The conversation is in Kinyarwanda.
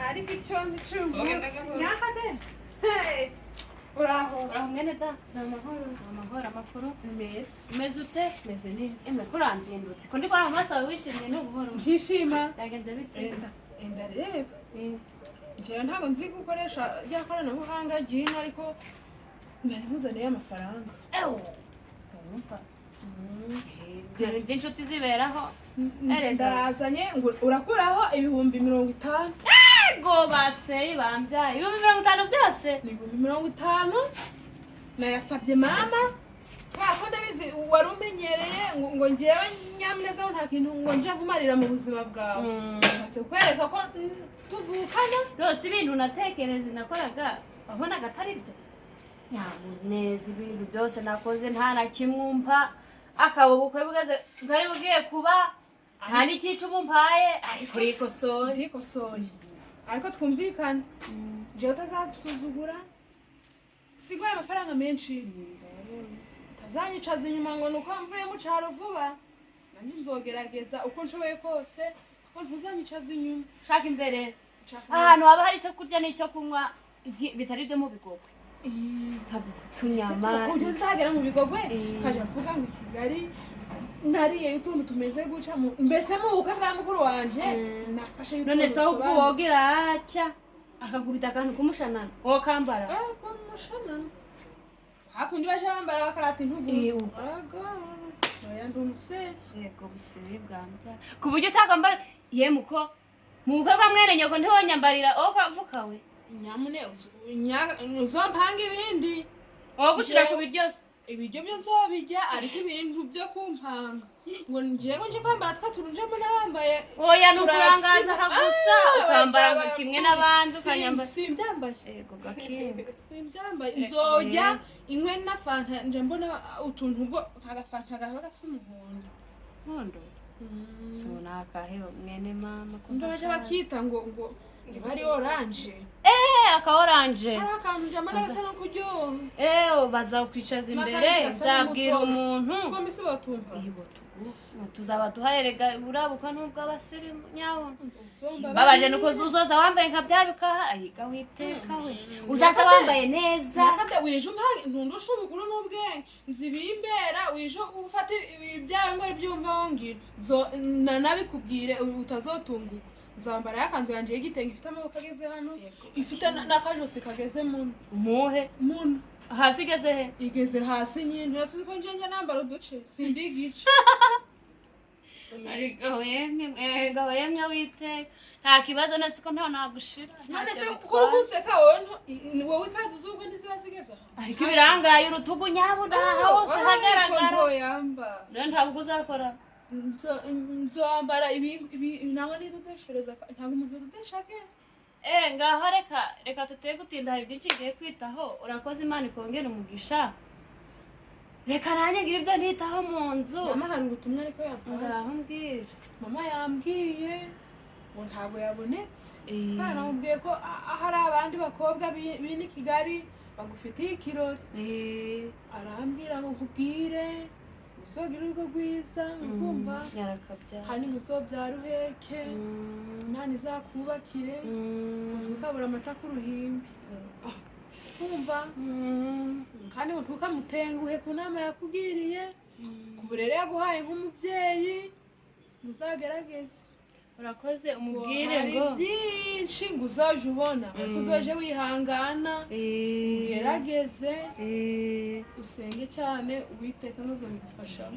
Ariko icyo nzi cy'uyu Ugenda munsi gahoro. Nyakade. Hey, uraho? Uraho mwene da? Ni amahoro. Ni amahoro, amakuru? Meza. Umeze ute? Meze neza. Emwe, ko uranzindutse, ko ndi kubona mu maso yawe wishimye, ni ubuhoro? Nkishima. Byagenze bite? Enda enda, reba, njyewe ntabwo nzi gukoresha rya koranabuhanga ry'ino, ariko nari nkuzaniye amafaranga. Ewo, wumva ibintu by'inshuti ziberaho erega. Ndazanye ngo urakuraho 50,000. Ego baseyi bambyaye, 50,000 byose? Ni 50,000, nayasabye mama kubera ko ndabizi wari umenyereye ngo njyewe Nyamuneza nta kintu ngo nje nkumarira mu buzima bwawe. Nshatse kukwereka ko tuvukana. Rwose ibintu natekereje nakoraga wabonaga atari byo, Nyamuneza. Ibintu byose nakoze nta na kimwe umpa, akaba ubukwe bwaze bwari bugiye kuba nta n'ikica umpaye, ariko urikosoye. Ndikosoye, ariko twumvikane, njyewe utazasuzugura, siguhaye amafaranga menshi, utazanyicaza inyuma ngo ni uko mvuye mu cyaro vuba. Nanjye nzogerageza uko nshoboye kose, ko ntuzanyicaza inyuma. Shaka imbere. Nshaka Ahantu haba hari icyo kurya n'icyo kunywa bitari ibyo mu bigogwe, utunyama. Ku buryo nzagera mu Bigogwe nkajya mvuga ngo i Kigali nariye utuntu tumeze gutya, mbese mu bukwe bwa mukuru wanje nafashe utuntu None se ahubwo dusobanutse. Wogira atya akagubita akantu k'umushanana wokambara? Ego, umushanana hakundi baje bambara bakarata intugu. Uko. Ego, oya, ndi umuseshyi. Yego, busibi bwambya ku buryo utakambara yemwe uko mu bukwe bwa mwene nyoko ntiwonyambarira wowe ukavuka we. Nyamune uzompanga ibindi. Wowe gushira ku biryo se? Ibiryo byo nzobijya, ariko ibintu byo kumpanga ngo ngiye ngo nje kwambara twa tuntu njemo n'abambaye. Oya, ni Turasiba. ukurangaza akagusa ukambara nka kimwe n'abandi ukanyambara. Simbyambaye. Yego gakimba. Simbyambaye, nzojya inkwe na fanta, nje mbona utuntu ubwo agafanta gahora gasa umuhondo. Nkondo sunakahe mwene mama ko Ndo baje bakita ngo iba ari orange. Eh, aka orange. Hari akantu nje mbona gasa no kuryoha. Eh, bazakwicaza imbere. N'akandi gasa Nzabwira n'umutobe. umuntu. Twombi si botumva? Ibo tugu tuzaba duharerega burabukwa n'ubw'abasirimu nyabona. Uzomba. Babaje nuko uzoza wambaye nka bya bikaha ayiga witeka we, uzaza wambaye neza. Nakade wije umpange, ntundusha ubukuru n'ubwenge, nzibimbera wije ufate ibyawe ngo ari byumva wongira nanabikubwire utazotunguka. Nzambara yakanzu yanjye y'igitenge ifite amaboko ageze hano, ifite n'akajosi kageze muno. Umuhe? Muno. Hasi igeze he? Igeze hasi nyine, ntuzi ko nje nambara uduce, sindi igice. Ariko yemwe, ego yemwe witeka, nta kibazo. Nasi ko ntaho nagushira. None se Ntacyo kuko bitwaye. uri kunseka wowe, wowe ikanzu z'ubwo ntiziba zigeze aha? Ariko ibirangaye urutugu nyabuna aha hose hagaragara. Ntoyamba. Rero ntabwo uzakora. Nzoambara ibi ntabwo nidodeshereza, ntabwo umuntu adodesha ke. Eh, ngaho reka tuteye gutinda, hari byinshi ngiye kwitaho. Urakoze, Imana ikongera umugisha. Reka nanjye ngira ibyo ntitaho mu nzu. Mama hari ubutumwa ariko yampaye. Ngaho mbwira. Mama yambwiye ngo ntabwo yabonetse. Eh. Namubwiye ko hari abandi bakobwa b'ino i Kigali bagufitiye ikirori. Arambwira ngo nkubwire uzogire urugo rwiza, ukumva? Nyarakabya. Kandi ngo uzobyare uheke, Imana izakubakire, ntukabure amata ku ruhimbi, kumva? Kandi ngo ntukamutenguhe ku nama yakugiriye, ku burere yaguhaye nk'umubyeyi, ngo uzagerageze. Urakoze, umubwire Hari ngo byinshi ngo uzaje ubona, ariko uzaje wihangana, ugerageze, usenge cyane, Uwiteka ntuzabigufashamo.